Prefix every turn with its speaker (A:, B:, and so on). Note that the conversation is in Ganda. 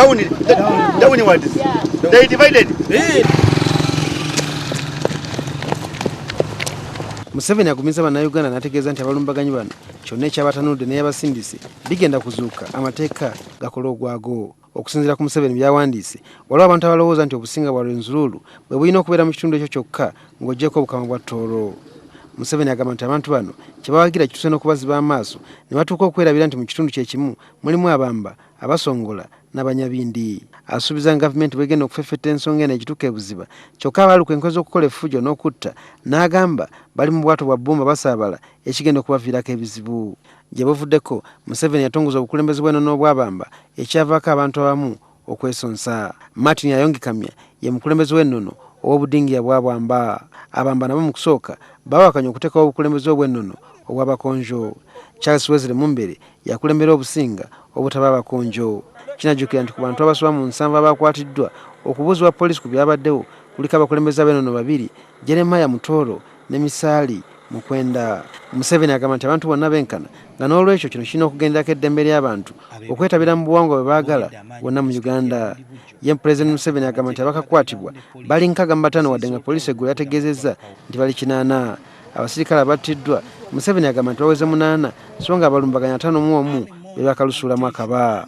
A: Down, downwards. They divided.
B: Museveni agumizza Bannayuganda n'ategeeza nti abalumbaganyi bano kyonna ekyabatanudde n'eyabasindise bigenda kuzuuka amateeka gakole ogwago. Okusinziira ku Museveni by'awandiise, waliwo abantu abalowooza nti Obusinga bwa Rwenzururu bwe bulina okubeera mu kitundu ekyo kyokka ng'oggyeeko Obukama bwa Tooro. Museveni agamba nti abantu bano kye bawagira kituuse n'okubaziba amaaso ne batuuka okwerabira nti mu kitundu kye kimu mulimu Abamba, Abasongola n'Abanyabindi. Asuubiza nga gavumenti bw'egenda okufeffetta ensonga eno egituuka ebuziba kyokka abaaluka enkwe z'okukola effujjo n'okutta n'agamba bali mu bwato bwa bbumba basaabala ekigenda okubaviirako ebizibu. Gye buvuddeko, Museveni yatongoza obukulembeze bw'ennono obw'Abamba ekyavaako abantu abamu okwesonsa. Martin Ayongi Kamya ye mukulembeze w'ennono ow'obudingiya bwa Bwamba. Abamba nabo mu kusooka baawakanya okuteekawo obukulembeze obw'ennono obw'Abakonjo. Charles Wesley Mumbere yakulembera Obusinga obutaba Abakonjo. Kinajjukira nti ku bantu abasoba mu nsanvu abaakwatiddwa okubuuzibwa poliisi ku byabaddewo kuliko abakulembeze ab'ennono babiri, Jeremiah Mutooro ne Misaali Mukwenda. Museveni agamba nti abantu bonna benkana nga n'olwekyo kino kirina okugenderako eddembe ly'abantu okwetabira mu buwangwa bwe baagala wonna mu Uganda. Ye Pulezidenti Museveni agamba nti abakakwatibwa bali 65 wadde nga poliisi eggulo yategeezezza nti bali 80. Abasirikale abattiddwa Museveni agamba nti baweze 8 so nga abalumbaganyi 51 be bakalusuulamu akaba.